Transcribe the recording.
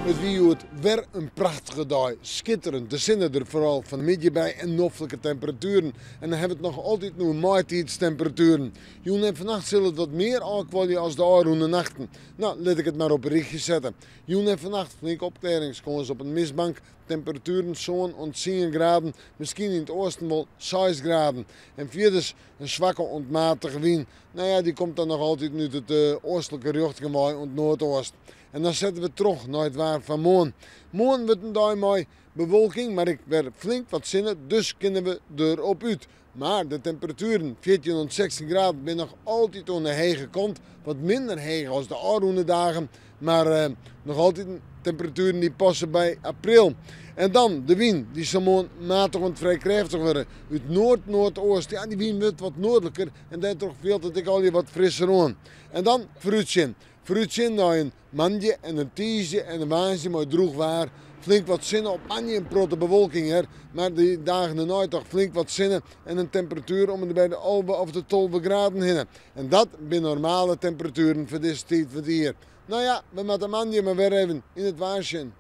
It wie hjoed wer in prachtige dei. Skitterend, de sinne der foaral fan 'e middei by en noflike temperatueren. En dan hawwe we it noch altyd oer maitiidstemperatueren. Jûn en fannacht sil it wat mear ôfkuolje as de ôfrûne nachten. No, lit ik it mar op in rychje sette. Jûn en fannacht flink opklearringskâns op in mistbank. Temperatueren sân oant tsien graden, miskien yn it oasten wol seis graden. En fierders in swakke oant matige wyn. No ja, dy komt dan noch altyd út it oastlike rjochting wei oant noardeast. En dan sette we troch nei it waar fan moarn. Moarn wurdt in dei mei bewolking, mar ek wer flink wat sinne, dus kinne we der op út. Mar de temperatueren, 14 oant 16 graden, binne noch altyd oan de hege kant. Wat minder heech as de ôfrûne dagen, mar noch altyd temperatueren dy't passe by april. En dan de wyn, dy sil moarn matich oant frij krêftich wurde. Út noard-noardeast, ja dy wyn wurdt wat noardliker en dêrtroch fielt it ek allegear wat frisser oan. En dan foarútsjen. Foarútsjen nei in moandei en in tiisdei en in woansdei mei drûch waar. Flink wat sinne op moandei, in protte bewolking hear. Mar dy dagen dêrnei toch flink wat sinne en in temperatuer om en by de 11 of de 12 graden hinne. En dat binne normale temperatueren foar dizze tiid fan it jier. No ja, we moatte moandei mar wer even yn it waar sjen.